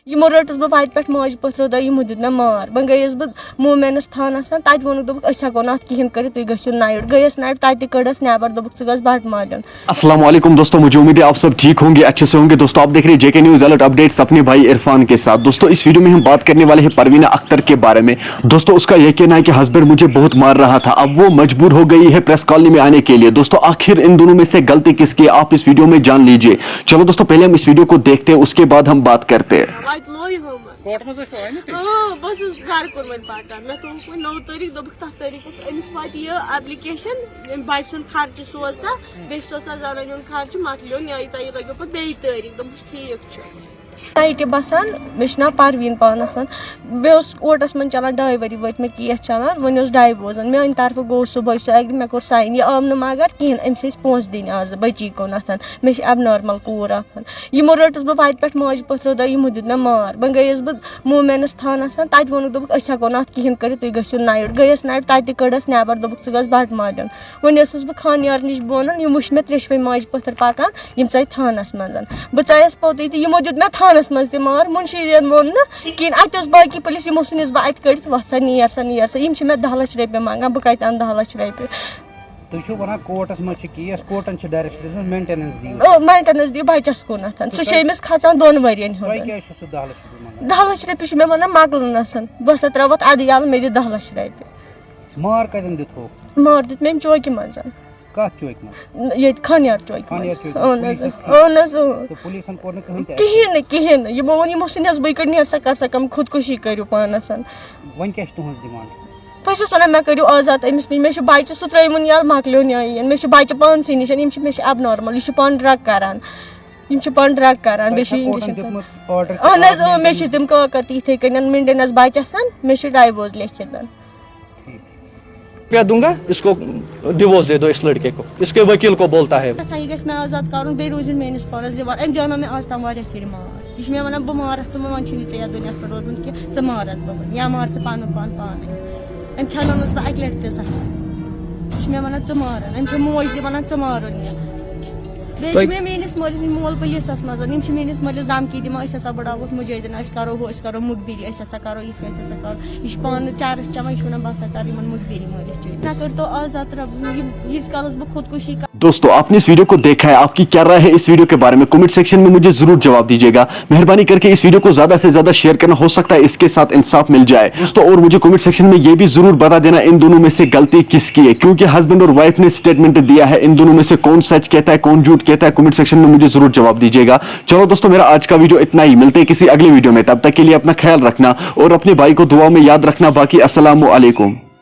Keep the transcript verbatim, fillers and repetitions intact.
یِمو رٔٹٕس بہٕ وَتہِ پٮ۪ٹھ ماجہِ پٔتھرو دۄہ، یِمو دیُت مےٚ مار۔ وۄنۍ گٔیَس بہٕ مومینَس تھانَس تام، تَتہِ ووٚنُکھ، دوٚپُکھ، "أسۍ ہٮ۪کو نہٕ اَتھ کِہیٖنۍ کٔرِتھ، تُہۍ گٔژھِو نَیُڈ۔" گٔیَس نَیُڈ، تَتہِ تہِ کٔڈٕس نٮ۪بَر، دوٚپُکھ، "ژٕ گژھ بَٹہٕ مالیُن۔" السلام علیکم دوستو، مجھے امید ہے آپ سب ٹھیک ہوں گے، اچھے سے ہوں گے۔ دوستو، آپ دیکھ رہے ہیں جے کے نیوز الرٹ اپڈیٹس اپنے بھائی عرفان کے ساتھ۔ دوستو، اس ویڈیو میں ہم بات کرنے والے ہیں پروینہ اختر کے بارے میں۔ دوستو، اس کا یہ کہنا ہے کہ ہسبینڈ مجھے بہت مار رہا تھا، اب وہ مجبور ہو گئی ہے پریس کالونی میں آنے کے لیے۔ دوستو، آخر ان دونوں میں سے غلطی کس کی ہے، آپ اس ویڈیو میں جان لیجیے۔ چلو دوستو، پہلے ہم اس ویڈیو کو دیکھتے ہیں، اس کے بعد ہم بات کرتے ہیں۔ وَتہِ لوے ہٲمَن۔ کوٹَس منٛز ٲسِو آمٕتۍ تُہۍ؟ اۭں، بہٕ ٲسٕس گَرٕ کُن وۄنۍ پَکان۔ مےٚ تھوٚوُکھ وۄنۍ نو تٲریٖخ، دوٚپُکھ، تَتھ تٲریٖخَس أمِس واتہِ یہِ application، ییٚمہِ بَچہِ سُنٛد خرچہٕ سوز سا، بیٚیہِ سوز سا زَنان ہُنٛد خرچہٕ، مۄکلیو، یا یہِ تۄہہِ لَگیو پَتہٕ بیٚیہِ تٲریٖخ۔ دوٚپمَس، "ٹھیٖک چھُ۔" نایٹہِ بَسان، مےٚ چھُ ناو پرویٖن پانَس۔ مےٚ اوس کوٹَس منٛز چَلان ڈاے ؤری، وٲتۍ مےٚ کیس چَلان، وۄنۍ اوس ڈایووزَن۔ میٛانہِ طرفہٕ گوٚو صُبحٲے سُہ اٮ۪گری، مےٚ کوٚر ساین، یہِ آو نہٕ مگر کِہیٖنۍ، أمِس ٲسۍ پونٛسہٕ دِنۍ آز بٔچی کُنَتھ۔ مےٚ چھِ abnormal کوٗر اَکھ۔ یِمو رٔٹٕس بہٕ وَتہِ پٮ۪ٹھ ماجہِ پٔتھرو دۄہ، یِمو دیُت مےٚ مار۔ وۄنۍ گٔیَس بہٕ مومینَس تھانَس تام، تَتہِ ووٚنُکھ، دوٚپُکھ، "أسۍ ہٮ۪کو نہٕ اَتھ کِہیٖنۍ کٔرِتھ، تُہۍ گٔژھِو نَیُڈ۔" گٔیَس نَیُڈ، تَتہِ تہِ کٔڈٕس نٮ۪بَر، دوٚپُکھ، "ژٕ گژھ بَٹہٕ مالیُن۔" وۄنۍ ٲسٕس بہٕ خانیار نِش بۄنَن، یِم وٕچھ مےٚ ترٛیشوَے ماجہِ پٔتھٕر پَکان، یِم ژاے تھانَس منٛز۔ بہٕ ژایَس پوٚتُے تہٕ یِمو دیُت مےٚ تھانَس منٛز تہِ مار، مُنشی یَن ووٚن نہٕ کِہیٖنۍ۔ اَتہِ اوس باقٕے پُلیٖس، یِمو ژھٕنِس بہٕ اَتہِ کٔڑِتھ، "وۄتھ سا، نیر سا، نیر سا۔" یِم چھِ مےٚ دَہ لَچھ رۄپیہِ منٛگان، بہٕ کَتہِ اَنہٕ دَہ لَچھ رۄپیہِ؟ تُہۍ چھِو وَنان کوٹَس منٛز چھِ کیس، کوٹَن چھِ ڈایریکٹ دِژمٕژ مینٹیننس دِیِو۔ آ، مینٹیننس دِیِو بَچَس کُنَتھ۔ سُہ چھُ تۄہہِ أمِس کھژان دۄن ؤرِین ہُنٛد۔ تۄہہِ کیٛازِ چھُ سُہ دَہ لَچھ رۄپیہِ منٛگان؟ دَہ لَچھ رۄپیہِ چھُ مےٚ وَنان مۄکلُن نَسَن۔ بہٕ ہسا ترٛاوَتھ اَدٕ یَلہٕ، مےٚ دِ دَہ لَچھ رۄپیہِ۔ مار کَتٮ۪ن دیُتہوکھ؟ مار دیُت مےٚ أمۍ چوکہِ منٛز۔ کَتھ چوکہِ منٛز؟ ییٚتہِ خانیار چوکہِ منٛز۔ خانیار چوکہِ منٛز۔ اہن حظ، پُلیٖسَس اہن حظ، اۭں۔ تہٕ پُلیٖسَن کوٚر نہٕ کٕہٕنۍ تہِ؟ کِہیٖنۍ نہٕ، کِہیٖنۍ نہٕ۔ یِمو ووٚن، یِمو سٕنٛدِ حظ بہٕ یہِ کٔڑ، نیر سا، کر سا کَم، خودکُشی کٔرِو پانَس۔ وۄنۍ کیٛاہ چھِ تُہٕنٛز ڈِمانٛڈ؟ بہٕ چھَس وَنان، مےٚ کٔرِو آزاد أمِس نِش۔ مےٚ چھُ بَچہِ، سُہ ترٛٲیوُن یَلہٕ، مۄکلیو نیٛاے۔ مےٚ چھُ بَچہِ پانسٕے نِش، یِم چھِ، مےٚ چھِ abnormal، یہِ چھُ پانہٕ drug کَران۔ یِم چھِ پانہٕ drug کَران، بیٚیہِ چھِ تۄہہِ چھا یِم کوٹَن injection دیُتمُت order کہِ اہن حظ، اۭں، مےٚ چھِ تِم کاکَد تہِ یِتھَے کٔنۍ، مِنڈِنَس بَچَس، مےٚ چھِ divorce لیکھِتھ۔ کیا دوں گا، اس کو ڈیوورس دے دو، اس لڑکے کو، اس کے وکیل کو بولتا ہے۔ گژھان، یہِ گژھِ مےٚ آزاد کَرُن، بیٚیہِ روٗزِن میٲنِس پانَس زِوان۔ أمۍ دیٛاونٲو مےٚ آز تام واریاہ پھِرِ مار۔ یہِ چھُ مےٚ وَنان، "بہٕ مارَتھ ژٕ، وۄنۍ چھُنہٕ ژےٚ یَتھ دُنیاہَس پٮ۪ٹھ روزُن کینٛہہ، ژٕ مارَتھ بہٕ وۄنۍ، یا مار ژٕ پَنُن پان پانَے۔" أمۍ کھٮ۪نٲونَس بہٕ اَکہِ لَٹہِ تہِ زَہر۔ یہِ چھُ مےٚ وَنان، "ژٕ مارَن۔" أمۍ چھِ موج تہِ وَنان، "ژٕ مارُن یہِ۔" بیٚیہِ چھِ تۄہہِ مےٚ میٲنِس مٲلِس، مول پُلیٖسَس منٛز، یِم چھِ میٲنِس مٲلِس دھمکی دِوان، "أسۍ ہسا بَڑاوہوکھ مُجٲہدِن، أسۍ کَرو ہُہ، أسۍ کَرو مُخبِری، أسۍ ہسا کَرو یہِ۔" کیٛازِ ہسا کَرو؟ یہِ چھُ پانہٕ چرس چٮ۪وان، یہِ چھُ وَنان، "بہٕ ہسا کَرٕ یِمَن مُخبِری مٲلِس چٲنۍ۔" مےٚ کٔرۍتو آزاد رب-، یِم، ییٖتِس کالَس بہٕ خودکُشی کَرٕ۔ دوستو، आपने इस वीडियो को देखा है, आपकी क्या राय है इस वीडियो के बारे में? कमेंट सेक्शन में मुझे जरूर जवाब दीजिएगा। मेहरबानी करके इस वीडियो को ज्यादा से ज्यादा शेयर करना, हो सकता है इसके साथ इंसाफ मिल जाए। दोस्तों, और मुझे कमेंट सेक्शन में ये भी जरूर बता देना, इन दोनों में से गलती किसकी है, क्योंकि हस्बैंड और वाइफ ने स्टेटमेंट दिया है। इन दोनों में से कौन सच कहता है, कौन झूठ कहता है, कमेंट सेक्शन में मुझे जरूर जवाब दीजिएगा। चलो दोस्तों, मेरा आज का वीडियो इतना ही, मिलते हैं किसी अगले वीडियो में। तब तक के लिए अपना ख्याल रखना और अपने भाई को दुआ में याद रखना। बाकी अस्सलाम वालेकुम।